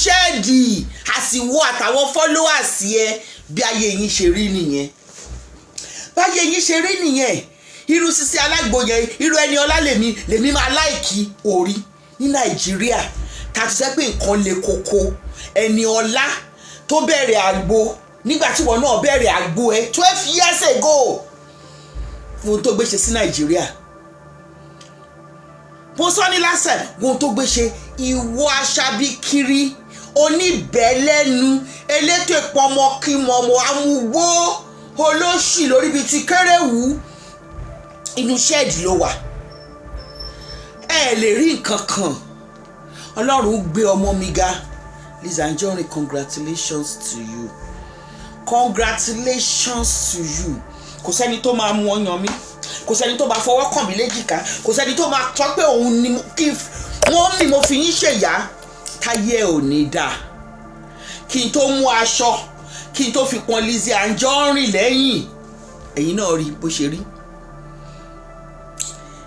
Shed àsìwò àtàwọn followers yẹ. Bí ayé yín ṣe rí nìyẹn, báyé yín ṣe rí nìyẹn. Irú Sisi Alágbo yẹn, irú ẹni ọlá lèmi máa like orí ní Nàìjíríà ká ti sẹ́ pé nǹkan le koko. Ẹni ọlá tó bẹ̀rẹ̀ àgbo nígbà tí wọn náà bẹ̀rẹ̀ àgbo ẹ 12 years ago, ohun tó gbé ṣe sí Nàìjíríà, mo sọ ní lásẹ̀, ohun tó gbé ṣe. Ìwọ aṣábí kiri, oníbẹ̀lẹ́nu, elétò ìpọnmọkímọmọ, amúgbó, olóṣì lórí bíi ti kéré-wù, inú shed ló wà. Ẹ lè rí nǹkan kan. Ọlọ́run gbé ọmọ mi ga. Lizzy Anjorin, congratulations to you, congratulations to you. Kò sẹ́ni tó máa mú ọyàn mi, kò sẹ́ni tó máa fọwọ́ kàn mí léjìká, kò sẹ́ni tó máa tọ́ pé òun ni kí wọ́n mi. Mo fi yín ṣèyá táyé ò ní dáa. Kí n tó mú aṣọ, kí n tó fi pọn Lizzy Anjorin lẹ́yìn, ẹ̀yin náà rí bó ṣe rí.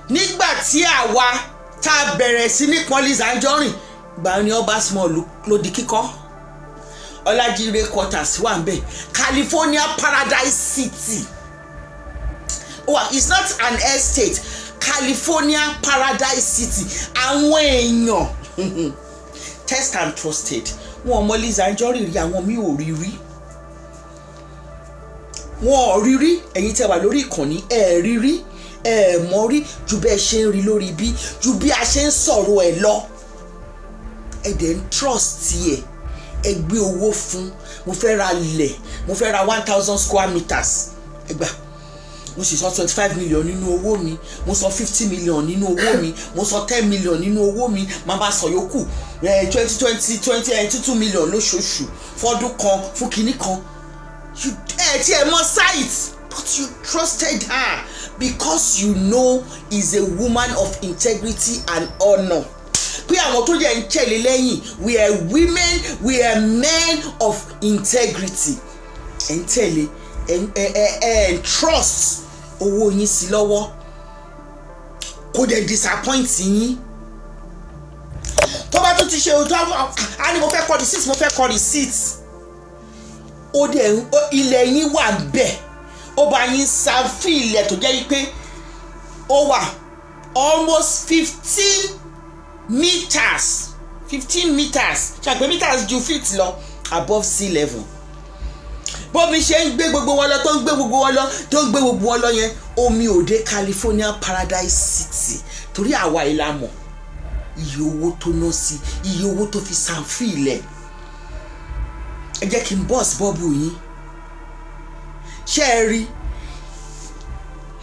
Nígbà tí àwa tá a bẹ̀rẹ̀ sí ní pọn Lizzy Anjorin gbà ní ọba small ló di kíkọ́, Ọlájíire Quarters wà ń bẹ̀, California Paradise City well, it's not an estate, California Paradise City. Àwọn èèyàn test and trusted, wọn mọ Lizzy Anjorin rí, àwọn mi ò rí rí, wọn ò rí rí. Ẹ̀yin tẹ́ wà lórí ìkànnì, ẹ̀ rí rí, ẹ̀ mọ̀ rí ju bẹ́ẹ̀ ṣe ń rí lórí bí ju bí a ṣe ń sọ̀rọ̀ ẹ̀ lọ. Ẹ dẹ̀ ń trust ẹ̀, ẹ gbé owó fún. Mo fẹ́ ra lẹ̀, mo fẹ́ ra 1,000 square meters, ẹ gbà. Mo sì sọ 25 million nínú owó mi, mo sọ 50 million nínú owó mi, mo sọ 10 million nínú owó mi, màá bá sọ yòókù twenty twenty twenty 22 million lóṣooṣù fọdún kan fún kinní kan. Ẹ tí ẹ mọ site, but you trusted her because you know is a woman of integrity and honour, pé àwọn tó jẹ́ ń tẹ̀lé lẹ́yìn, we are women, we are men of integrity. Ẹ̀ ń tẹ̀lé, ẹ̀ ń trust owó yín sí lọ́wọ́, kò dẹ̀ disappoint yín. Tó bá tún ti ṣe ojú á ní mo fẹ́ kọ receipt, mo fẹ́ kọ receipt. Ó dẹ̀ ilẹ̀ yín wà bẹ́ẹ̀, ó bá yín sáfì ilẹ̀ tó jẹ́ pé ó wà almost 15 meters, 15 meters, ṣàpè meters ju feet lọ, above sea level. Bómi ṣe ń gbé gbogbo wọn lọ, tó ń gbé gbogbo wọn lọ, tó ń gbé gbogbo wọn lọ yẹn, omi ò dé California Paradise City, torí àwa ìlà mọ̀ iye owó tó ná sí, iye owó tó fi sànfì ilẹ̀. Ẹ jẹ́ kí n burst bubble yín. Ṣé ẹ rí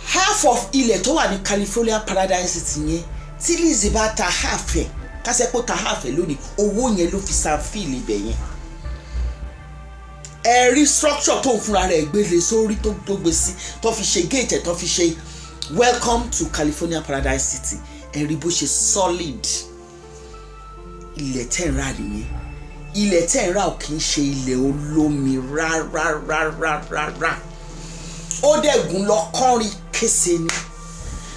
half of ilẹ̀ tó wà ní California Paradise City yẹn, tí Lizzy bá ta half ẹ̀, kásẹ́pọ̀ ta half ẹ̀ lónìí, owó yẹn ló fi sànfì ibẹ̀ yẹn. Ẹ rí structure tó ń fúnra rẹ̀ gbélé sórí, tó gbé sí, tó fi ṣe gate ẹ̀, tó fi ṣe "Welcome to California Paradise City". Ẹ rí bó ṣe solid. Ilẹ̀ tẹ́ ń rà nìyẹn. Ilẹ̀ tẹ́ ń rà ò kì í ṣe ilẹ̀ olómi rárá rárá rárá. Ó dẹ̀gùn lọ kọ́rin kése ni,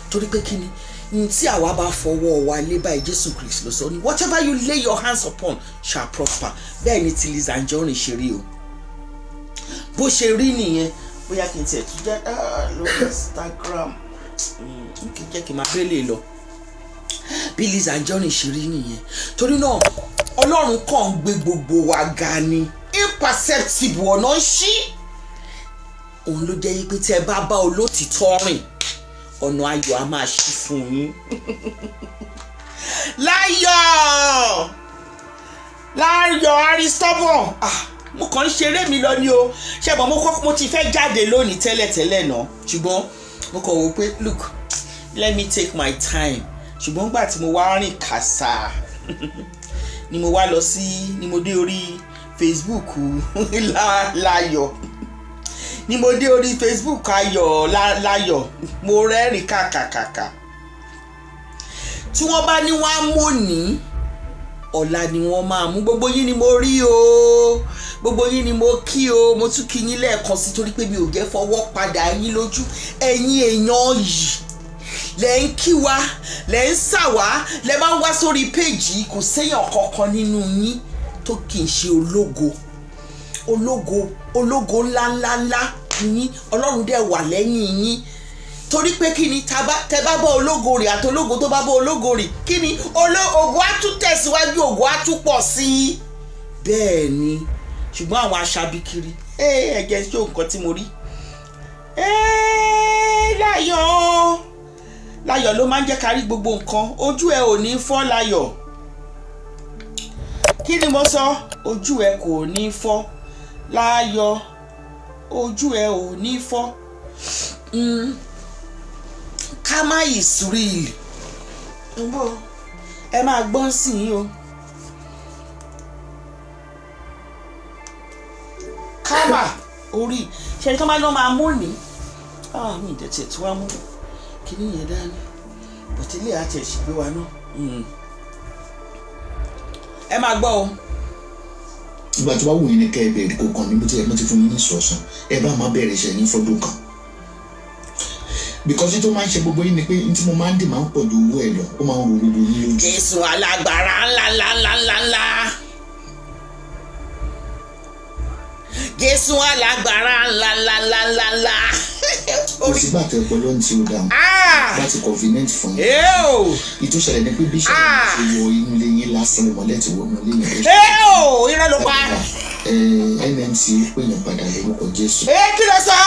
torí pé kí ni ní tí àwa bá fọwọ́ wa lé báyìí, Jésù Kristi ló sọ ní, "Whatever you lay your hands upon shall prosper." Bẹ́ẹ̀ ni ti Lizzy Anjorin ṣe rí o. Bó ṣe rí nìyẹn. Bóyá kí n tiẹ̀ tún jẹ́ lórí Instagram, kí n jẹ́ kí n máa bẹ́lẹ̀ lọ. Bí Lizzy Anjorin ṣe rí nìyẹn. Torí náà, Ọlọ́run kàn ń gbé gbogbo wa ga ni, imperceptible ọ̀nà ń ṣí. Òun ló jẹ́ pé tí ẹ bá bá olótìtọ́ rìn, ọ̀nà ayọ̀ á máa ṣí fún yín. Láyọ̀ láyọ̀ Aristobul, ah, mo kàn ń ṣeré mi lọ ní o. Ṣẹ́gbọ́n mo kọ́, mo ti fẹ́ jáde lónìí tẹ́lẹ̀tẹ́lẹ̀ náà, ṣùgbọ́n mo kàn wò pé, look, let me take my time. Ṣùgbọ́n gbà tí mo wá rìn kàṣà ni mo wá lọ sí, ni mo dé orí Facebook Láyọ̀, ni mo dé orí Facebook Ayọ̀ Láyọ̀, mo rẹ́rìn kàkàkàkà. Tí wọ́n bá ní wọ́n á mọ̀ ní ọ̀la ni wọ́n máa mú. Gbogbo yín ni mo rí o, gbogbo yín ni mo kí o. Mo tún kí yín lẹ́ẹ̀kan sí, torí pé mi ò jẹ́ fọwọ́ padà yín lójú. Ẹ̀yin èèyàn yìí lẹ́ ń kí wa, lẹ́ ń sà wá, lẹ́ máa ń wá sórí péjì. Kò séèyàn kankan nínú yín. Tó kì í ṣe ológo, ológo, ológo ńláńláńlá yín. Ọlọ́run dẹ̀ wà lẹ́yìn yín, torí pé kí ni? Tẹ bá bọ́ ológo rè àti ológo tó bá bọ́ ológo rè, kí ni? Ògo á tún tẹ̀síwájú, ògo á tún pọ̀ sí i. Bẹ́ẹ̀ ni. Ṣùgbọ́n àwọn aṣabikiri, ẹ jẹ́ ṣó nǹkan tí mo rí. Láyọ̀, Láyọ̀ ló máa ń jẹ́ ká rí gbogbo nǹkan. Ojú ẹ ò ní fọ́, Láyọ̀. Kí ni mo sọ? Ojú ẹ kò ní fọ́, Láyọ̀. Ojú ẹ ò ní fọ́. Karma is real. Ẹ máa gbọ́n sí i o. Karma orí ṣe tó máa lọ́ máa mú ní mi ìdẹ̀tẹ̀ tí wàá mú kíní yẹn dání, bọ̀tílẹ̀ àti ẹ̀sìn gbé wa náà. Ẹ máa gbọ́ o. Ìgbà tó bá wù yín ní kẹ́ ẹ bẹ̀rẹ̀, kó kàn mí. Bó ti yẹ mo ti fún yín ní instruction, ẹ bá máa bẹ̀rẹ̀ iṣẹ́ yín fọ́dún kan, because tó máa ń ṣe gbogbo yín ni pé tí mo máa ń dì máa ń pọ̀ ju owó ẹ̀ lọ, ó máa ń ro gbogbo yín lójú. Jésù alágbára ńlá ńlá ńlá ńlá ńlá, Jésù alágbára ńlá ńlá ńlá ńlá ńlá. Kò sígbà tẹ ọpọlọ ní tí ó dáhùn láti convenient fún yín. Ìtò ṣẹlẹ̀ ni pé bí ṣẹlẹ̀ ṣe wọ inú ilé yín lásán, ìmọ̀lẹ̀ ti wọ inú ilé yín. Irọ́ ló pa. NMC ó pè yàn padà lórúkọ Jésù. Kí ló sọ?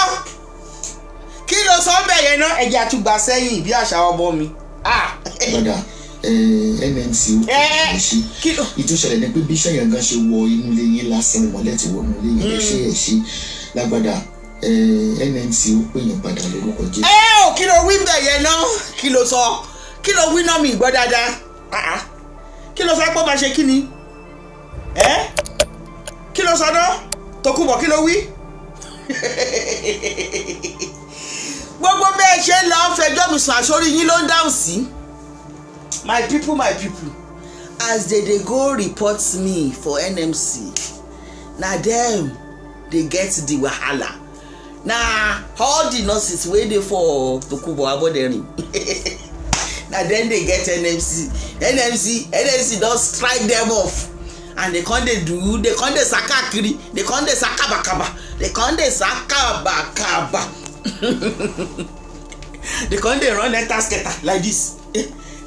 Kí ló sọ bẹ́ẹ̀ yẹn náà? Ẹ̀jẹ̀ àtúgbà sẹ́yìn bí àṣà ọmọ mi. Padà NMC ó pè yàn sí. Ìtò ṣẹlẹ̀ ni pé bí ṣẹlẹ̀ gan ṣe wọ inú ilé yín lásán, ìmọ̀lẹ̀ ti wọ inú ilé yín. Ẹ ṣe ẹ ṣe lágbàdà. NMC ó pè yàn padà lórúkọ Jésù. Ẹ ò, kí ló wí bẹ́ẹ̀ yẹn náà? Kí ló sọ? Kí ló wí náà? Mi gbọ́ dáadáa. Kí ló sọ pé ó máa ṣe? Kí ni ẹ? Kí ló sọ náà, Tòkunbọ̀? Kí ló wí? Gbogbo bẹ́ẹ̀ ṣe ń lọ fẹjọ́ mi sùn, àsórí yín ló ń dáhùn sí. My people, my people, as they dey go report me for NMC, na dem dey get the wahala. Na all the nurses wey dey for Tokunbo Aboderin, na dem dey get NMC. NMC, NMC don strike dem off and they come dey do, they come dey sá káàkiri, they come dey sá kabakaba, they come dey sá kabakaba, they come dey run enter skater like this.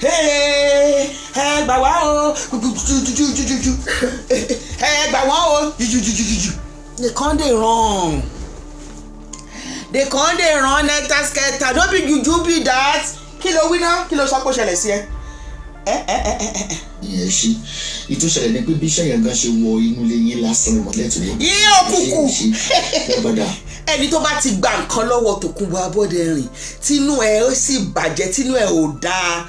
Hey, ẹ gbà wá o, jujujujuju, ẹ gbà wá o, jujujujuju. They come dey run, they come dey run enter skater. No be juju be that. Kí ló wí náà? Kí ló sọ pé ó ṣẹlẹ̀ sí ẹ? Ẹ ẹ ẹ ẹ ẹ. Ìyẹn ṣí. Ìtò ṣẹlẹ̀ ni pé bí ṣẹ̀yàn gan ṣe wọ inú ilé yín lásán, ìmọ̀lẹ̀ ti wọ. Yín òkùnkùn. Lágbàdà. Ẹni tó bá ti gba nǹkan lọ́wọ́ Tòkunbọ̀ Abọ́dẹrìn, tínú ẹ ó sì bàjẹ́, tínú ẹ ò dáa,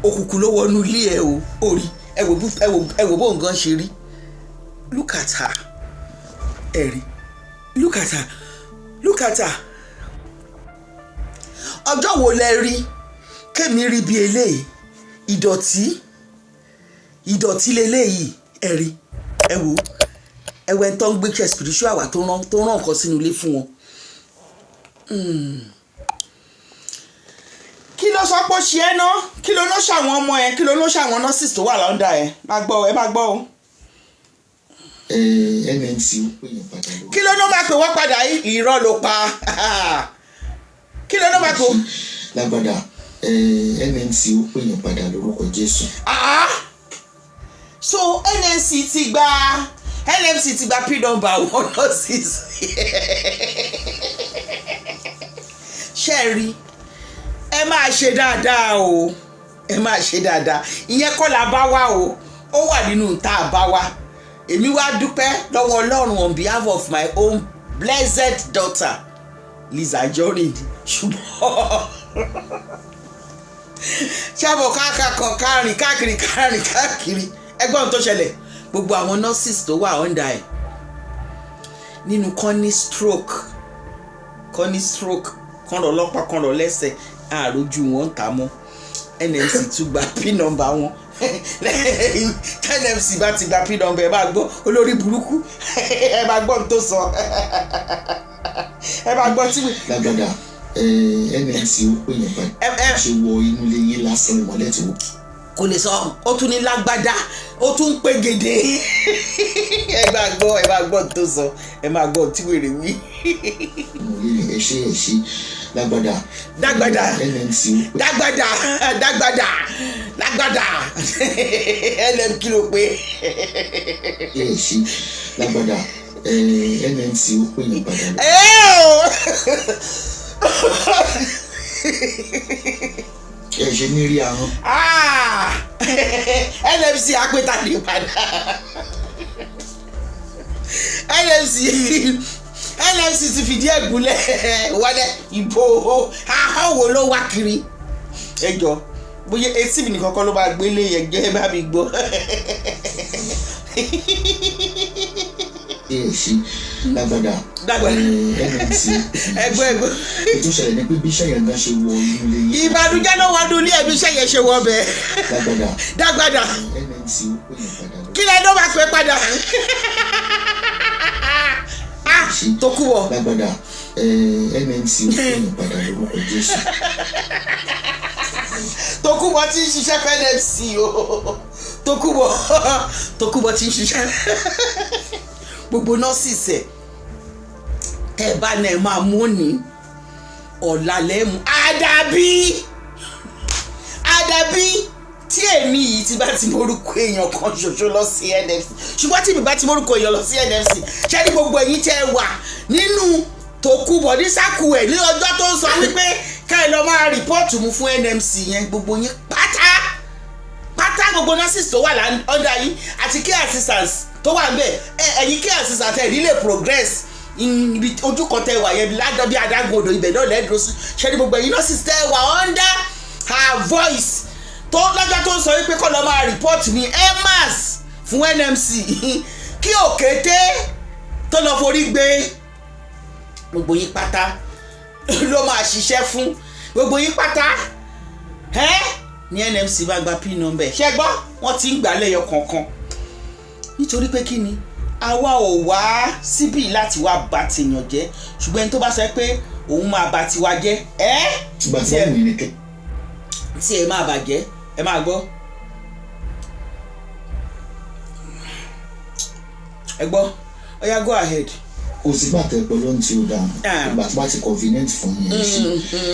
òkùnkùn ló wọnú ilé ẹ o. Orí ẹ wò, ẹ wò bó nǹkan ṣe rí. Look at her. Ẹ rí, look at her, look at her. Ọjọ́ wo lẹ rí kémi rí bí eléyìí? Ìdọ̀tí, ìdọ̀tí leléyìí. Ẹ rí, ẹ wò, ẹ wẹ́ tó ń gbé ṣe spiritual wà, tó rán nǹkan sínú ilé fún wọn. Kí ló sọ pé ó ṣe ẹ́ ná? Kí ló ló ṣàwọn ọmọ ẹ? Kí ló ló ṣàwọn nurses tó wà l'under ẹ? Máa gbọ́, ẹ máa gbọ́ o. NMC ó pè yàn padà lórúkọ. Kí ló ló máa pè wọ́n padà yìí? Irọ́ ló pa. Kí ló ló máa pè wọ́n? Lágbàdà, NMC ó pè yàn padà lórúkọ Jésù. Ah! So NMC ti gba p number one nurses. Ṣe é rí? Ẹ máa ṣe dáadáa o, ẹ máa ṣe dáadáa. Ìyẹn kọ́ la bá wá o, ó wà nínú tá a bá wá. Èmi wá dúpẹ́ lọ́wọ́ Ọlọ́run on behalf of my own blessed daughter Liz Anjorin. Ṣùgbọ́n ṣàbọ̀ káàkiri káàrin káàkiri káàrin káàkiri, ẹgbọ́n tó ṣẹlẹ̀, gbogbo àwọn nurses tó wà under ẹ̀ nínú kan ní stroke, kan ní stroke, kan lọ lọ́pàá, kan lọ lẹ́sẹ̀, àròjù wọn ń tà mọ́. NMC tún gba p number wọn. NMC bá ti gba p number, ẹ máa gbọ́ olórí burúkú, ẹ máa gbọ́ ohun tó sọ, ẹ máa gbọ́ tí. Lágbàdà, NMC ó pè yàn padà. Ṣe wọ inú ilé yín lásán, ìmọ̀lẹ̀ ti wọ. Kò lè sọ. Ó tún ní lágbádá, ó tún ń pè gèdè. Ẹ máa gbọ́, ẹ máa gbọ́ tó sọ, ẹ máa gbọ́ tí wèrè wí. Inú ilé yẹn, ẹ ṣe, ẹ ṣe lágbádá. Dágbádá. NMC ó pè Dágbádá, dágbádá, lágbádá, lm kí ló pé? Ẹ ṣe lágbádá, NMC ó pè yín padà lọ. Ẹ o. Ẹ ṣe ní rí ahọ́n. Ah! NMC apẹta ní padà. NMC ti fìdí ẹ̀ gúnlẹ̀ wọlé. Ìbò ahọ́n wo ló wá kiri? Ẹ jọ, bóyá etí mi nìkan kọ́ ló máa gbélé yẹn jẹ́, bá mi gbọ́. Ẹ ṣe lágbádá. Dágbádá. NMC. Ẹgbẹ́ ẹgbẹ́. Ètò ìṣẹ̀lẹ̀ ni pé bí iṣẹ́ yẹn gan ṣe wọ inú ilé yín. Ìbànújẹ́ ló wọnú ilé ẹbí, iṣẹ́ yẹn ṣe wọ bẹ́ẹ̀. Lágbádá. Dágbádá. NMC ó pè yín padà lọ. Kí lẹ ló máa pè padà? Ah, tó kú wọ. Lágbádá, NMC ó pè yín padà lórúkọ Jésù. Tókùbọ̀ tí ń ṣiṣẹ́ fún NMC o. Tókùbọ̀ tí ń ṣiṣẹ́ gbogbo nọ́ọ̀sì ẹ̀ tẹ́ ẹ bá náà, ẹ máa mú ní ọ̀la lẹ́mú. Àdàbí tí èmi yìí ti bá ti morúkọ èèyàn kan ṣoṣo lọ sí NFC, ṣùgbọ́n tí mi bá ti morúkọ èèyàn lọ sí NFC, ṣé ní gbogbo ẹ̀yin tẹ́ ẹ wà nínú Tókùbọ̀ ní sákù ẹ̀ ní ọjọ́ tó ń sọ wípé ká ẹ lọ máa report mu fún NMC yẹn, gbogbo yín pátá pátá, gbogbo nurses tó wà under yín àti care assistants tó wà níbẹ̀, ẹ̀yin care assistant, ẹ̀ nílé progress ibi ojú kan tẹ wà yẹn ládàá bí adágún odò, ibẹ̀ náà lẹ́ẹ̀dúró sí. Ṣé ní gbogbo ẹ̀yin nurses tẹ wà under her voice tó lọ́jọ́ tó ń sọ wípé kọ́ lọ́ máa report mi emas fún NMC, kí òkété tó lọ forí gbé, gbogbo yín pátá ló máa ṣiṣẹ́ fún, gbogbo yín pátá ẹ́ ní NMC bá gba pin number. Ṣé gbọ́, wọ́n ti ń gbà lẹ́yọ kọ̀ọ̀kan, nítorí pé kí ni, àwa ò wá síbí láti wá bà tèèyàn jẹ́, ṣùgbọ́n ẹni tó bá sọ pé òun máa bà tiwa jẹ́ ẹ́ Ìgbà tí wọ́n wù yín ni kẹ́ tí ẹ máa bàjẹ́. Ẹ máa gbọ́, ẹ gbọ́. Ó yá, go ahead. Kò sígbà tẹ pé lóhun tí ó dáhùn. Ah. Ìgbà tí wọ́n ti convenient fún yín, ẹ ṣe.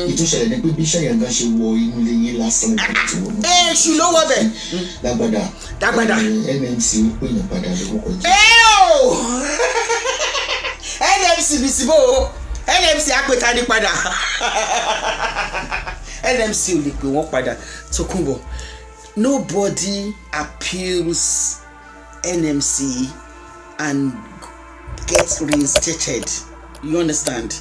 Ètò ìṣẹ̀lẹ̀ ni pé bí iṣẹ́ yẹn gan ṣe wọ inú ilé yín lásán, ìgbà tí wọ́n Èṣù ló wọ bẹ̀. Lágbádá. Dágbádá. NMC ó pè yín padà lórúkọ Jésù. Ẹ́ẹ̀! NMC bìsíbò, NMC apẹta ní padà. NMC ò lè pè wọ́n padà. Tókunbọ̀, nobody appeals NMC and gets reinstated, you understand?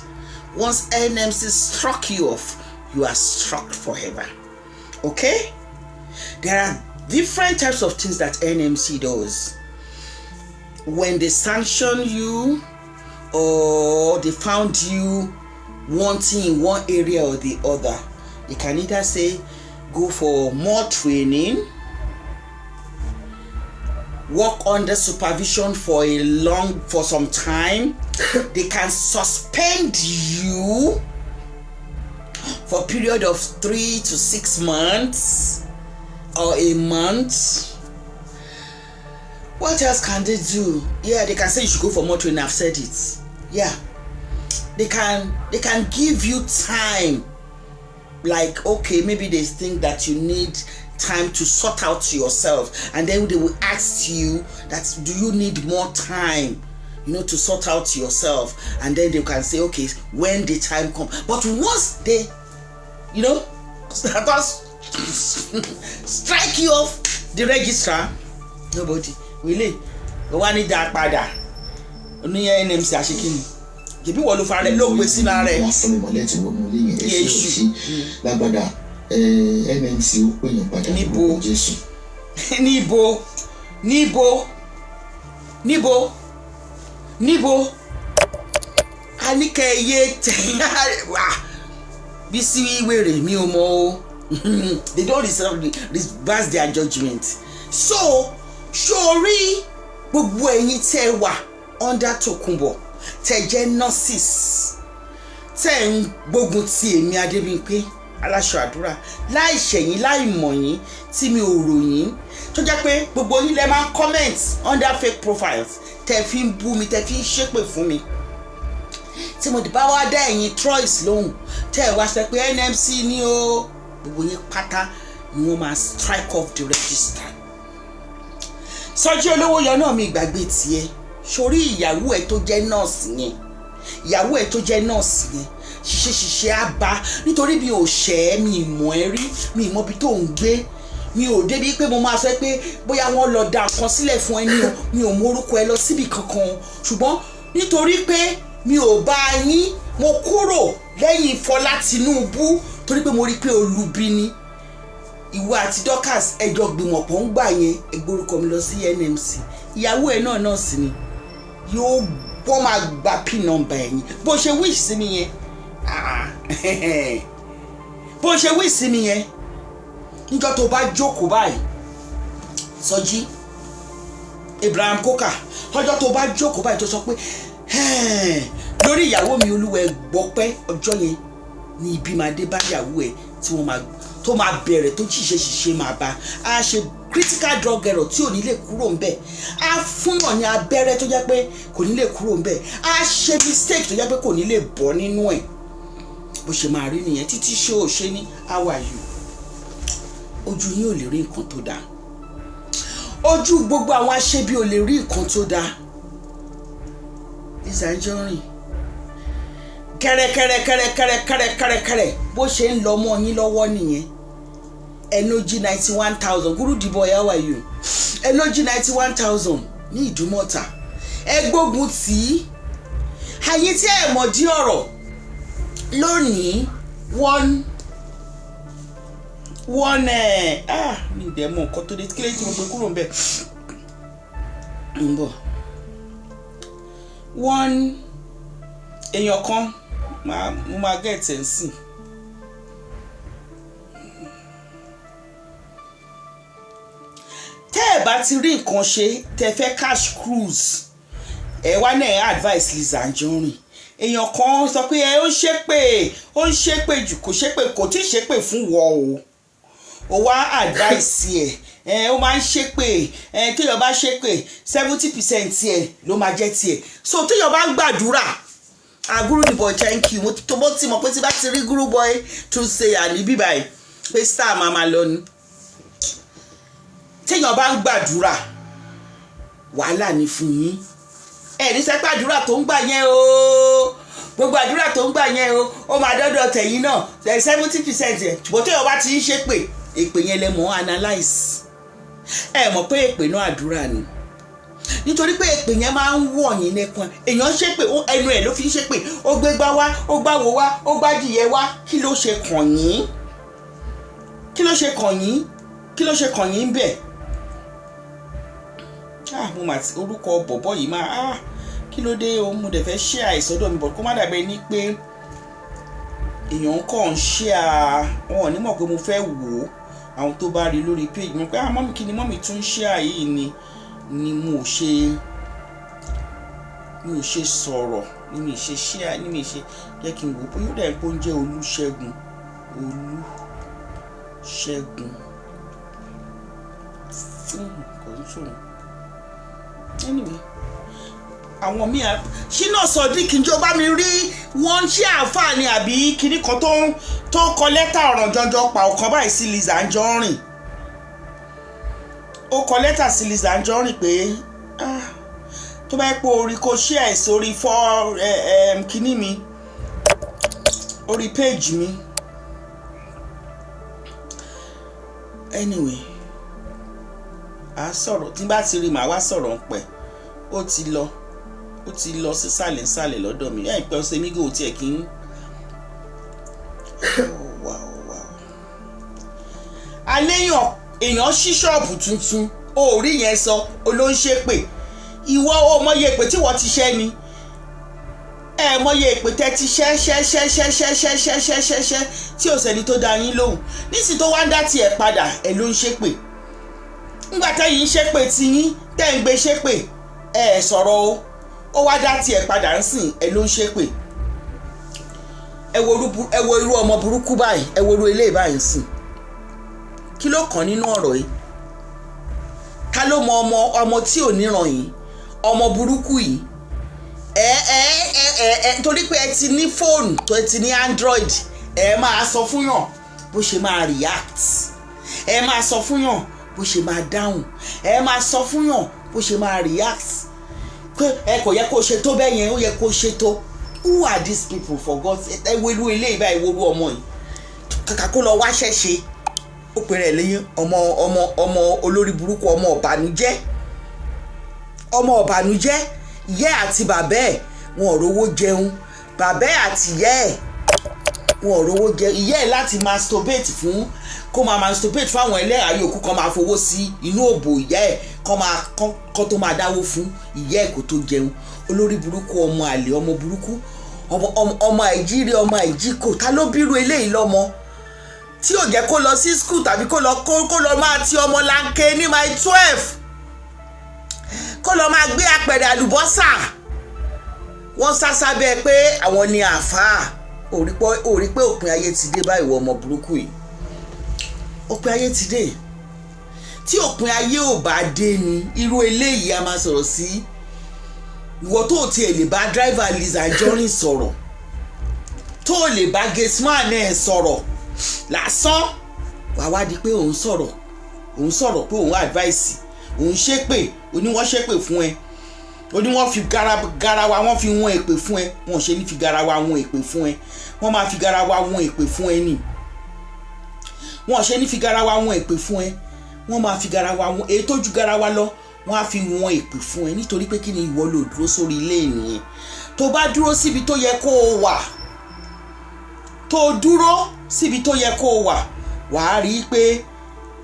Once NMC struck you off, you are struck forever, okay? There are different types of things that NMC does when they sanction you or they found you wanting in one area or the other. They can either say go for more training, work under supervision for some time. They can suspend you for a period of 3 to 6 months or a month. What else can they do? Yeah, they can say you should go for more training. I've said it. Yeah, they can give you time, like, okay, maybe they think that you need time to sort out yourself, and then they will ask you that, do you need more time to sort out yourself? And then they can say, okay, when the time come. But once they strike you off the register, nobody will wá ní dá padà ní NMC. Àṣekínni jẹ̀bi wọ́n ló fara rẹ̀, ló gbé sínú ara rẹ̀. Lásán ìmọ̀lẹ́ tí wọ́n mú ilé yẹn, ẹ ṣe, ẹ Èṣù. ṣe lágbádá, NMC ó pè yín padà Níbo? lórúkọ Jésù. Níbo, níbo, níbo, níbo? A ní kẹ́ ẹ yé tẹ Bísí wèrè, mi ò mọ o. They don reverse their judgement. So sórí gbogbo ẹ̀yin tẹ́ wà under Tòkunbọ̀, tẹ́ jẹ́ nurses, tẹ́ ń gbógun ti èmi Adébímpé. Aláṣọ àdúrà, láì ṣẹ̀yìn, láì mọ̀ yín, tí mi ò ròyìn, tó jẹ́ pé gbogbo yín lẹ máa ń comment under fake profiles, tẹ́ fi ń bú mi, tẹ́ fi ń ṣépè fún mi, tí mo bá wá dá ẹ̀yin Troyes lóhùn, tẹ́ ẹ wá sọ pé NMC ní o, gbogbo yín pátá ni wọ́n máa strike off the register. Sọjí Olówó yọ náà, mi ìgbàgbé tiẹ̀ sórí ìyàwó ẹ̀ tó jẹ́ nọ́ọ̀sì yẹn, ìyàwó ẹ̀ tó jẹ́ nọ́ọ̀sì yẹn, ṣiṣẹ́ ṣiṣẹ́ á bá, nítorí mi ò ṣẹ́ ẹ́, mi ì mọ̀ ẹ́ rí, mi ì mọ̀ ibi tó ń gbé, mi ò débi pé mo máa sọ pé bóyá wọ́n lọ da nǹkan sílẹ̀ fún ẹ ní o. Mi ò mọ orúkọ ẹ lọ síbi kankan o. Ṣùgbọ́n nítorí pé mi ò bá yín, mo kúrò lẹ́yìn Fọlá Tinubu torí pé mo rí i pé olubi ni ìwọ àti Dorcas ẹjọ́ gbìmọ̀pọ̀ ń gbà yẹn. Ẹ gbórúkọ mi lọ sí NMC. Ìyàwó ẹ náà nọ́ọ̀sì ni, yóò wọ́n máa gba pin number ẹ̀yìn. Bó ṣe wish sí mi yẹn, ah, bó ṣe wish sí mi yẹn, níjọ́ tó bá jókòó báyìí, Sọjí Ibrahim Coker, ọjọ́ tó bá jókòó báyìí tó sọ pé lórí ìyàwó mi, olúwẹ̀ gbọ́pẹ́, ọjọ́ yẹn ní ibi máa dé bá ìyàwó ẹ̀, tí wọ́n máa tó máa bẹ̀rẹ̀ tó ṣìṣe ṣìṣe máa bá a ṣe critical drug error tí ò ní lè kúrò ń bẹ̀, á fúnyàn ní abẹ́rẹ́ tó jẹ́ pé kò ní lè kúrò ń bẹ̀, á ṣe mistake tó jẹ́ pé kò ní lè bọ́ nínú ẹ̀. Bó ṣe máa rí nìyẹn. Títí ṣé ò ṣe ní, how are you? Ojú yín ò lè rí nǹkan tó dáa. Ojú gbogbo àwọn aṣebi ò lè rí nǹkan tó dáa. Lizzy Anjorin, kẹrẹkẹrẹkẹrẹkẹrẹkẹrẹkẹrẹ, bó ṣe ń lọ mọ́ yín lọ́wọ́ nìyẹn. Ẹnójì 91,000. Gúrú dìbò, how are you? Ẹnójì 91,000 ní Ìdúmọ̀tà, ẹ gbógun tì í. Àyín tí ẹ mọ̀ dí ọ̀rọ̀ lónìí, one one ẹ̀, ah, mi ì dẹ̀ mọ̀ nǹkan tó dé. Kí lẹ́yìn tí mo gbé kúrò ń bẹ̀ ń bọ̀, one èèyàn kan, mo máa get ẹ̀ ń sìn. Tẹ́ ẹ̀ bá ti rí nǹkan ṣe, tẹ́ fẹ́ cash cruise, ẹ wá náà advice Lizzy Anjorin. Èèyàn kan sọ pé ẹ ó ń ṣépè, ó ń ṣépè jù. Kò ṣépè, kò tí ì ṣépè fún wọ o. Ó wá advice ẹ, ẹ ó máa ń ṣépè ẹ. Téèyàn bá ṣépè, 70% ẹ ló máa jẹ́ tiẹ̀. So téèyàn bá ń gbàdúrà, ah, Guru the boy, thank you. Mo tó bó ti mọ̀ pé tí bá ti rí Guru boy tún ṣe àní bíbáyìí pé star máa máa lọ ni. Téèyàn bá ń gbàdúrà, wàhálà ni fún yín. Ẹ ní sẹ́ pé àdúrà tó ń gbà yẹn o, gbogbo àdúrà tó ń gbà yẹn o, ó máa dọ́dọ̀ tẹ̀yìn náà 70% ẹ̀. Ṣùgbọ́n téèyàn bá ti ń ṣépè, èpè yẹn lẹ mọ̀ analyse. Ẹ mọ̀ pé èpè náà àdúrà ni, nítorí pé èpè yẹn máa ń wọ̀ yín lẹ́kùn. Èèyàn ṣépè, ẹnu ẹ̀ ló fi ń ṣépè, ó gbé gbá wá, ó gbá wo wá, ó gbá dìyẹ wá. Kí ló ṣe kàn yín? Kí ló ṣe kàn yín? Kí ló ṣe kàn yín bẹ́ẹ̀? Ah, mo mà ti orúkọ bọ̀bọ̀ yìí máa, ah, kí ló dé o? Mo dẹ̀ fẹ́ ṣe àìsọ́dọ̀ mi bọ̀, kó má dàbẹ́ ní pé èèyàn kàn ń ṣe à, wọn ò ní mọ̀ pé mo fẹ́ wò ó. Àwọn tó bá rí lórí page mi pé, ah, mummy, kí ni mummy tún ń ṣe àyè ni mo ò ṣe sọ̀rọ̀ ni mi ṣe ṣe ni mi ṣe jẹ́ kí n wò ó bóyá ó dẹ̀ ń pé ó ń jẹ́ Olúṣẹ́gun, Olúṣẹ́gun, kò ń sọ̀rọ̀. Anyway, àwọn míì, Ṣínà Sodiq, njẹ́ o bá mi rí wọ́n ṣé àǹfààní àbí kinní kan tó ń kọ lẹ́tà ọ̀ràn jọjọ pa ọ̀kan báyìí sí Lizzy Anjorin? Ó kọ lẹ́tà sí Lizzy Anjorin pé, ah, tó bá yẹ pé orí kò ṣí ẹ̀ sórí fọ́ kinní mi, orí page mi. Anyway, a sọ̀rọ̀ tí n bá ti rí, màá wá sọ̀rọ̀ ń pẹ́. Ó ti lọ, ó ti lọ sísàlẹ̀ nsàlẹ̀ lọ́dọ̀ mi. Ẹ̀ pẹ́ ọ̀sẹ̀ mi gò tiẹ̀ kí n. Oh, wow. Aléyàn èèyàn ṣí ṣọ́ọ̀bù tuntun, o ò rí yẹn sọ, o ló ń ṣépè. Ìwọ o mọye èpè tí wọ́n ti ṣẹ́ ni. Ẹ mọye èpè tẹ́ ti ṣẹ́ ṣẹ́ ṣẹ́ ṣẹ́ ṣẹ́ ṣẹ́ ṣẹ́ ṣẹ́ ṣẹ́ ṣẹ́ tí ò sẹ́ni tó dá yín lóhùn. Nísìnyí tó wá ń dá tiẹ̀ padà, ẹ ló ń ṣépè. Ńgbà tẹ́yìn ń ṣépè tiyín, tẹ́ ń gbé ṣépè, ẹ sọ̀rọ̀ o. Ó wá dá tiẹ̀ padà ń sìn, ẹ ló ń ṣépè. Ẹ wo irú ọmọ burúkú báyìí, ẹ wo irú eléyìí báyìí sìn. Kí ló kàn nínú ọ̀rọ̀ yìí? Ká ló mọ ọmọ ọmọ tí ò níran yìí, ọmọ burúkú yìí? Ẹ ẹ ẹ ẹ ẹ torí pé ẹ ti ní fóònù tó ẹ ti ní Android, ẹ máa sọ fún yàn bó ṣe máa react, ẹ máa sọ fún yàn bó ṣe máa dáhùn, ẹ máa sọ fún yàn bó ṣe máa react, pé ẹ kò yẹ kó ṣe tó bẹ́ẹ̀ yẹn, ó yẹ kó ṣe tó. Who are these people, for God's? Ẹ wo irú eléyìí báyìí, wo irú ọmọ yìí. Kàkà kó lọ wáṣẹ́ ṣe, ó pèrè ẹ̀ lẹ́yìn ọmọ ọmọ ọmọ olórí burúkú, ọmọ ọ̀bànújẹ́, ọmọ ọ̀bànújẹ́. Ìyá ẹ̀ àti bàbá ẹ̀, wọn ò rówó jẹun. Bàbá ẹ̀ àti ìyá ẹ̀, wọn ò rówó jẹun. Ìyá ẹ̀ láti masturbate fún, kó máa masturbate fún àwọn ẹlẹ́yà yòókù kan, máa fowó sí inú òbò ìyá ẹ̀, kó máa kó tó máa dáwó fún ìyá ẹ̀ kó tó jẹun. Olórí burúkú, ọmọ àlè, ọmọ burúkú, ọmọ ọmọ àìjírí, ọmọ àìjíkò. Ta ló bírú eléyìí lọ́mọ tí ò jẹ́ kó lọ sí school tàbí kó lọ máa ti ọmọ lanke ní Mile 12, kó lọ máa gbé apẹ̀rẹ̀ àlùbọ́sà? Wọ́n sá sábẹ́ pé àwọn ni àáfàá. Ò rí pé òpin ayé ti dé báyìí, wọ ọmọ burúkú yìí? Òpin ayé ti dé. Tí òpin ayé ò bá dé ni irú eléyìí a máa sọ̀rọ̀ sí. Ìwọ tó tiẹ̀ lè bá driver Lizzy Anjorin sọ̀rọ̀, tó lè bá gateman ẹ̀ sọ̀rọ̀ lásán, wàá wá di pé òun sọ̀rọ̀, òun sọ̀rọ̀ pé òun advice, òun ṣépè. Oní wọ́n ṣépè fún ẹ, oní wọ́n fi garawa, wọ́n fi wọ́n èpè fún ẹ. Wọ́n ṣe ní fi garawa wọ́n èpè fún ẹ, wọ́n máa fi garawa wọ́n èpè fún ẹ nì. Wọ́n ṣe ní fi garawa wọ́n èpè fún ẹ, wọ́n máa fi garawa wọ́n èyí tó ju garawa lọ, wọ́n á fi wọ́n èpè fún ẹ. Nítorí pé kí ni? Ìwọ ló dúró sórí ilé nìyẹn. Tó bá dúró síbi tó yẹ kó o wà, tó dúró síbi tó yẹ kó o wà, wàá rí i pé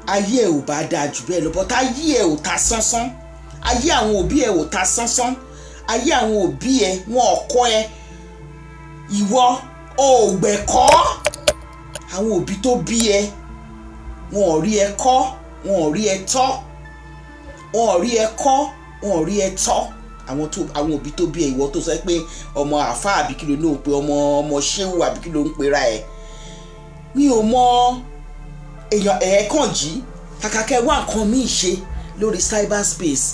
ayé ẹ ò bá dáa jù bẹ́ẹ̀ lọ. But ayé ẹ ò ta sánsán, ayé àwọn òbí ẹ ò ta sánsán. Ayé àwọn òbí ẹ, wọn ò kọ́ ẹ, ìwọ ò gbẹ̀kọ́. Àwọn òbí tó bí ẹ, wọn ò rí ẹ kọ́, wọn ò rí ẹ tọ́, wọn ò rí ẹ kọ́, wọn ò rí ẹ tọ́. Àwọn òbí tó bí ẹ, ìwọ tó sọ pé ọmọ àáfàá àbí kí ló ní òun pé ọmọ ọmọ ṣéwù àbí kí ló ń pera ẹ, mi ò mọ èèyàn ẹ̀ẹ́kàn jí. Kàkà kẹ́ wá nǹkan míì ṣe lórí cyberspace,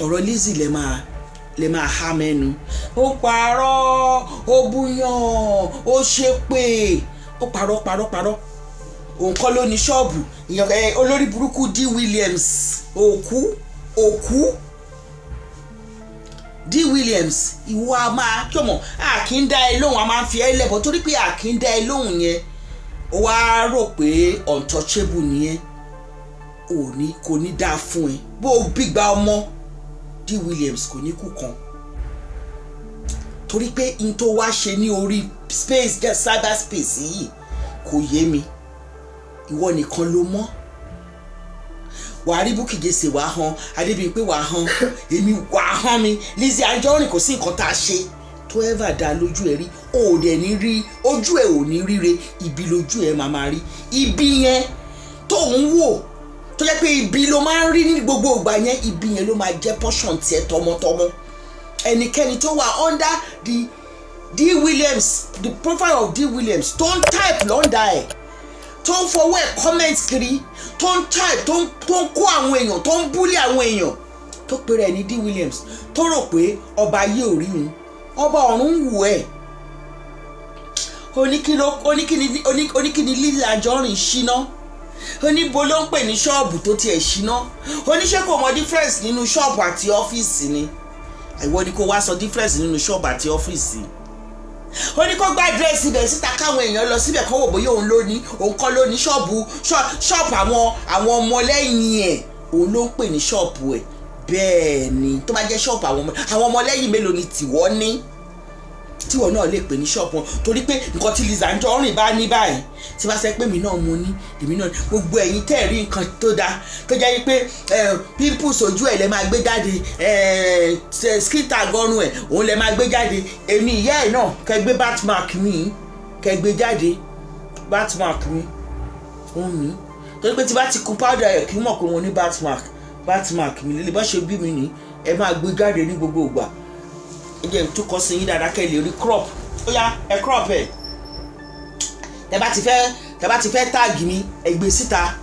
ọ̀rọ̀ Lizzy lè máa há mẹ́nu. Ó parọ́, ó búyàn, ó ṣépè, ó parọ́ parọ́ parọ́. Òun kọ́ ló ní ṣọ́ọ̀bù ìyẹn. Olórí burúkú D Williams, òkú òkú D Williams. Ìwọ a máa kí ọmọ a kì í dá ẹ lóhùn, a máa ń fi ẹ lẹ́bọ̀ torí pé a kì í dá ẹ lóhùn yẹn. Ó wá rò pé untouchable nìyẹn. Ò ní kò ní dáa fún ẹ. Bó o gbígba ọmọ D Williams, kò ní kú kan, torí pé n tó wá ṣe ní orí space jẹ́ cyber space yìí kò yé mi. Ìwọ nìkan ló mọ̀. Wàá rí Bukky Jesse, wàá hàn Adébíyìnpé, wàá hàn èmi, wàá hàn mi Lizzy Anjorin. Kò sí nǹkan tá a ṣe tó ever dá lójú ẹ rí. O ò dẹ̀ ní rí, ojú ẹ ò ní ríre. Ibi lójú ẹ máa máa rí. Ibi yẹn tó ń wò, tó jẹ́ pé ibi ló máa ń rí ní gbogbo ìgbà yẹn, ibi yẹn ló máa jẹ́ portion tiẹ̀ tọmọtọmọ. Ẹnikẹ́ni tó wà under the D Williams, the profile of D Williams, tó ń type l'under ẹ̀, tó ń fọwọ́ ẹ̀ comment kiri, tó ń type, tó ń kó àwọn èèyàn, tó ń bully àwọn èèyàn, tó pèrè ẹ̀ ní D Williams, tó rò pé ọba ayé ò rí òun, ọba ọ̀run ń wù ẹ́. Oníkíni Lizzy Anjorin ṣíná, oníbo ló ń pè ní ṣọ́ọ̀bù tó tiẹ̀ ṣíná? Oníṣẹ́ kò mọ difference nínú ṣọ́ọ̀bù àti ọ́fíìsì ni. Ìwọ ni kó wá sọ difference nínú ṣọ́ọ̀bù àti ọ́fíìsì. Ó ní kó gbá àdírẹ́sì ibẹ̀ síta, káwọn èèyàn lọ síbẹ̀ kó wò bóyá òun ló ní. Òun kọ́ ló ní ṣọ́ọ̀bù. Ṣọ́ọ̀bù àwọn ọmọlẹ́yìn ẹ̀, òun ló ń pè ní ṣọ́ọ̀bù ẹ̀. Bẹ́ẹ̀ ni, tó bá jẹ́ ṣọ́ọ̀bù àwọn ọmọlẹ́yìn mélòó ni tìwọ́ ní tíwọ́ náà lè pè ní ṣọ́ọ̀bù wọn? Torí pé nǹkan tí Lizzy Anjorin bá ní báyìí, tí bá sẹ́ pé èmi náà mo ní, èmi náà, gbogbo ẹ̀yin tẹ́ ẹ̀ rí nǹkan tó dáa, tó jẹ́ pé pimples ojú ẹ̀ lẹ́ máa gbé jáde, skin tag ọrùn ẹ̀ òun lẹ́ máa gbé jáde, èmi ìyá ẹ̀ náà, kẹ́ gbé birthmark mi, kẹ́ gbé jáde. Birthmark mi òun ní, torí pé tí bá ti kun powder ẹ̀, kí n mọ̀ pé mo ní birthmark. Birthmark mi lè bá ṣe bí mi ní, ẹ máa gbé jáde ní gbogbo ìgbà. Ẹ jẹ́ n tún kọ́ sí yín dáadáa kẹ́ ẹ lè rí crop. Ó yá, ẹ crop ẹ. Tẹ bá ti fẹ́ tag mi, ẹ gbé síta.